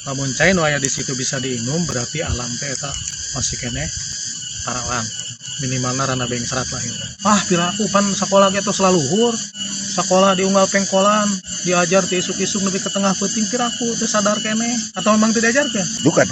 Lamun cai nu aya di situ bisa diinum, berarti alam teh eta masih keneh parawan, minimalna randa bengsrat lah gitu. Ah, piraku pan sekolah ge tos laluhur, sekolah di unggal pengkolan diajar ti isuk-isuk nepi ke tengah peuting, piraku teu sadar keneh atau memang teu diajarkeun? Bukan.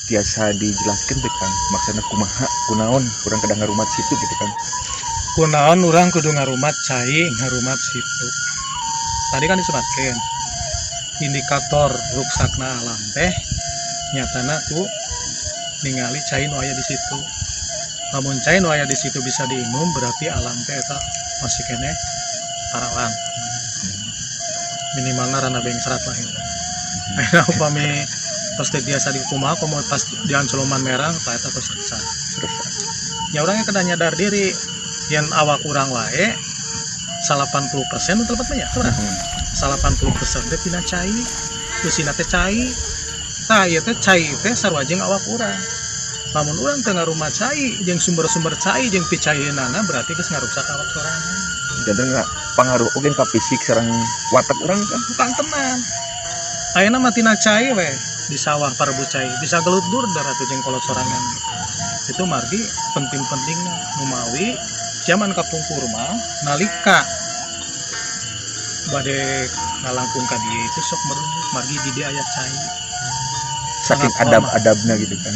Tiasa dijelaskan teh Kang, maksudna kumaha, kunaon urang kedah ngarumat situ gitu Kang? Kunaon urang kudu ngarumat cai, ngarumat situ? Tadi kan disebutkan indikator ruksakna alam teh nyatana ku ningali cai nu aya di situ. Lamun cai nu aya di situ bisa diinum, berarti alam teh eta masih keneh parawan, minimalna randa bengsrat lah gitu. Ayeuna upami tos teu biasa di kumaha, komo pas di ancoloman merang tah eta tos rusak. Rusak. Ya, urangnya kedah nyadar diri yen awak urang wae 80% nu telepet mah ya, saudara. 80% teh tina cai, eusina teh cai. Tah, ieu teh cai teh sarua jeung awak urang. Lamun urang teu ngarumat cai jeung sumber-sumber cai jeung picayeunana, berarti geus ngarusak awak sorangan. Janten nggak pangaruh oge ka fisik sareng watak urang kan? Bukan tenan. Ayeuna mah tina cai we di sawah parebut cai bisa gelut dur darah tuh jeung kolot sorangan. Itu margi penting-pentingna numawi zaman kapungkur mah nalika bade ngalangkung ka dieu itu sok merunduk margi di dieu aya cai. Saking Sangat hormat. Adab-adabna gitu kan.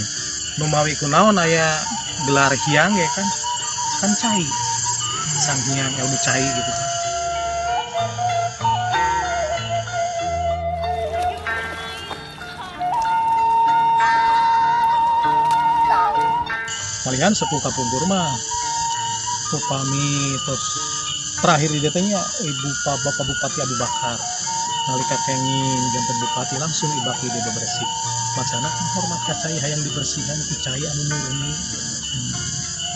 Numawi kunaon aya gelar hyang ya kan, kan cai, sang hyang ilmu cai gitu kan. Malihan sepuh kapungkur mah upami terus terakhir di dieu nya ibu Bapak Bupati Abu Bakar nalika kenging janten bupati langsung ibak di dieu bersih, macana hormat ka cai, hayang dibersihan ku cai anu murni.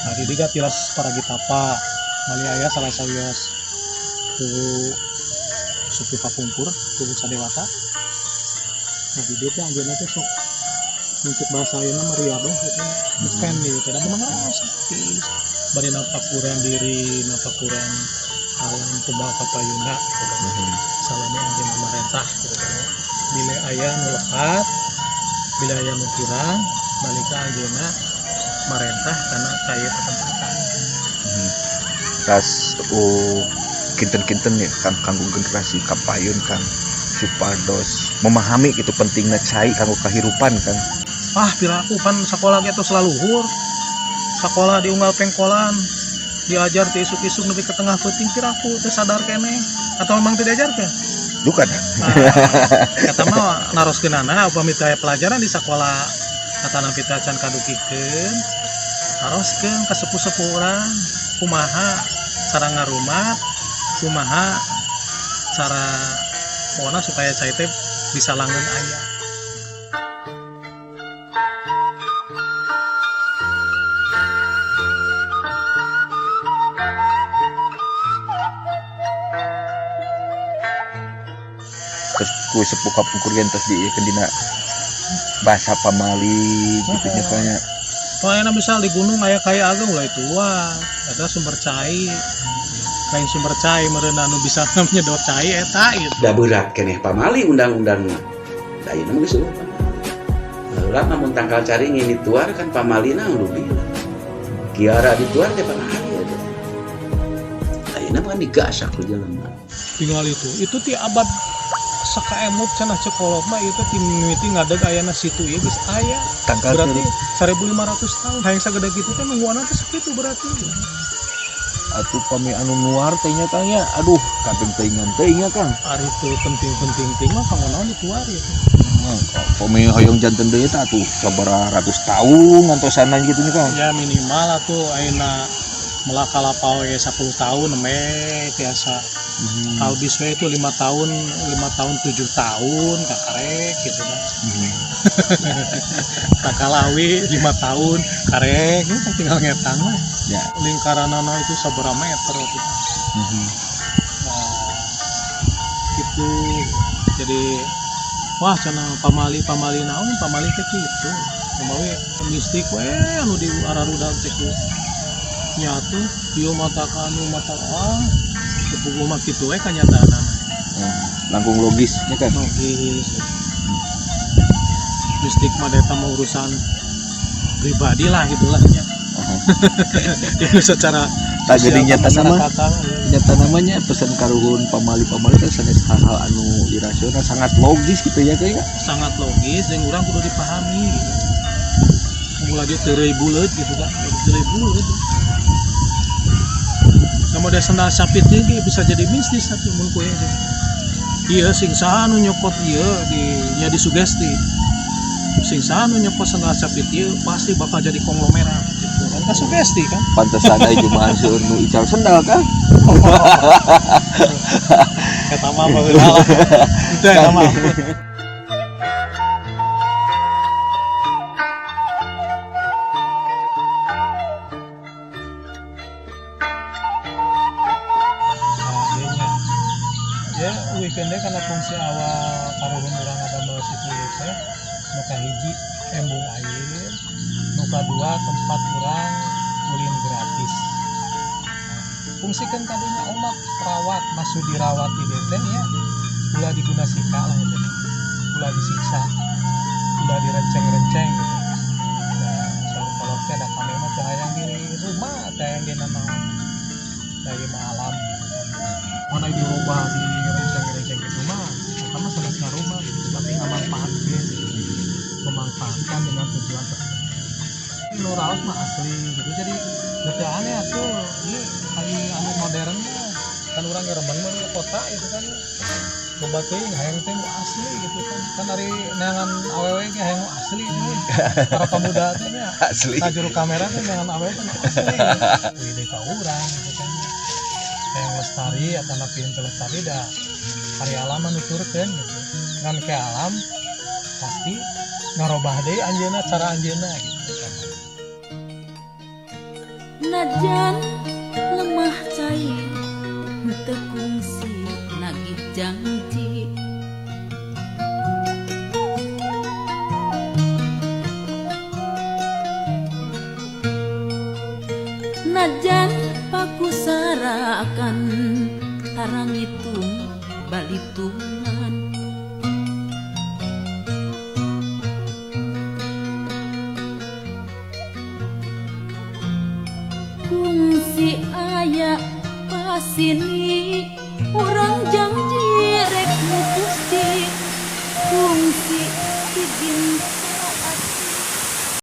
Nah, di dieu tilas paragitapa mali aya salah sawios ku sepuh kapungkur ku Sadewata. Nah, di dieu teh anjeunna teh sok untuk bahasa ayeuna mah riadoh gitu, bukan gitu, tidak memang sakti bari napakuran diri, napakuran alam kumaha kapayuna gitu kan. Salami anjeunna marentah gitu kan, bila aya nu lepat, bila aya nu kurang, nalika anjeunna marentah karena cai tetempatan. Tas oh, kinten-kinten ya Kang, kanggo generasi kapayun Kang, supados memahami gitu pentingna cai kanggo kahirupan Kang. Ah, piraku pan sekolah ge tos laluhur, sekolah di unggal pengkolan diajar ti isuk-isuk nepi ke tengah peuting, piraku teu sadar keneh atau memang teu diajarkeun? Bukan. Nah, eta mah naroskeunana upami teu aya pelajaran di sekolah atanapi teh acan kadugikeun, naroskeun ka sepuh-sepuh urang kumaha cara ngarumat, kumaha cara pokona supaya cai teh bisa langgeng aya. Terus ku sepuh kapungkur ge tos diieukeun dina bahasa pamali gitu nya kayaknya. Soalnya misal di gunung aya kai ageng ulah tua, eta sumber cai. Lain sumber cai meureun anu bisa nyedot cai eta gitu. Da berat keneh pamali undang-undangna. Da ayeuna mah geus eueuh pamali. Baheula lamun tangkal caringin dituar kan pamalina anu bilang. Kiara dituar teh pamali eta. Ayeuna mah kan digasak ku jelema. Tinggal itu ti abad sakaemut cenah cek kolot mah itu ti mimiti ngadeg ayana situ ieu geus aya. Tangkal berarti teh. 1500 tahun hayang sagede kitu teh nungguanna teh sakitu berarti. Atuh pami anu nuar teh nya Kang nya, aduh kaping teuingan teuing nya Kang. Ari teu penting-penting teuing mah kanggo naon dituar ieu teh. Nah, pami hoyong janten deui teh atuh sabaraha ratus tahun ngantosanan kitu nya Kang. Ya minimal atuh ayeuna melak kalapa we 10 tahun nembe tiasa. Albis we itu 5 tahun, 5 tahun 7 tahun kakarek gitu kan. Takalawi 5 tahun karek ini tinggal ngetang lah. Lingkaranana itu sabaraha meter gitu. Nah, itu jadi Wah, cenah pamali pamali naon, pamali teh kitu. Kumaha mistik we anu di araruda teh ku nya tuh ieu mata anu mata, ah, teu mah kitu we kanyataanna. Langkung logis nya kan. Logis. Mistik mah eta mah urusan pribadi lah, gitulah nya. Itu secara Tak sosial jadi nyata nama. kemasyarakatan, ya. Nyata namanya pesan karuhun pamali-pamali kan sanes hal-hal anu irasional, sangat logis gitu ya kayak. Sangat logis dan urang kudu dipahami gitu. Mulai dia teureui buleut gitu kan, teureui buleut. Sama dia sendal sapit ge bisa jadi mistis atuh mun kue teh. Iya, sing saha anu nyokot ieu di nya disugesti. Sing saha anu nyokot sendal capit ieu pasti bakal jadi konglomerat gitu kan. Kasugesti kan. Pantesan aya jumahan seueur nu ical sendal kan. Eta mah baheula lah. Itu eta mah. Nah, dieu nya. Ya, weekendnya karena fungsi awal karuhun urang ngadamel situ ieu teh nu kahiji embung air, nu kadua tempat urang ulin gratis. Nah, fungsikan tadinya omat rawat, maksud dirawat di teh nya ulah diguna sika lah gitu. Ulah disiksa, ulah direnceng-renceng gitu. Nah, saur kolot teh da kami mah teu hayang di rumah, teu hayang di nanaon. Dari mah alam gitu kan. Mana dirubah direnceng-renceng gitu mah, eta mah sanes ngarubah gitu, tapi ngamanfaatkeun gitu. Memanfaatkan dengan tujuan tertentu. Nu raos mah asli gitu. Jadi teu aneh atuh, ieu aya anu modern mah kan urang ge remen mah ke kota gitu kan. Loba teuing hayang teh nu asli gitu kan. Kan ari neangan awewe ge hayang nu asli gitu. Para pemuda teh nya. Asli. Ka juru kamera teh neangan awewe teh nu asli. Wih deui ka urang gitu kan. Hayang lestari atau napi henteu lestari da ari alam mah nuturkeun gitu. Ngan ke alam pasti ngarobah deui anjeunna cara anjeunna gitu. Najan lemah cai teu kungsi nagih janji. Najan pakusarakan tarang ngitung balitungan. Kungsi aya pasini urang janji rek mutusti kungsi pigin.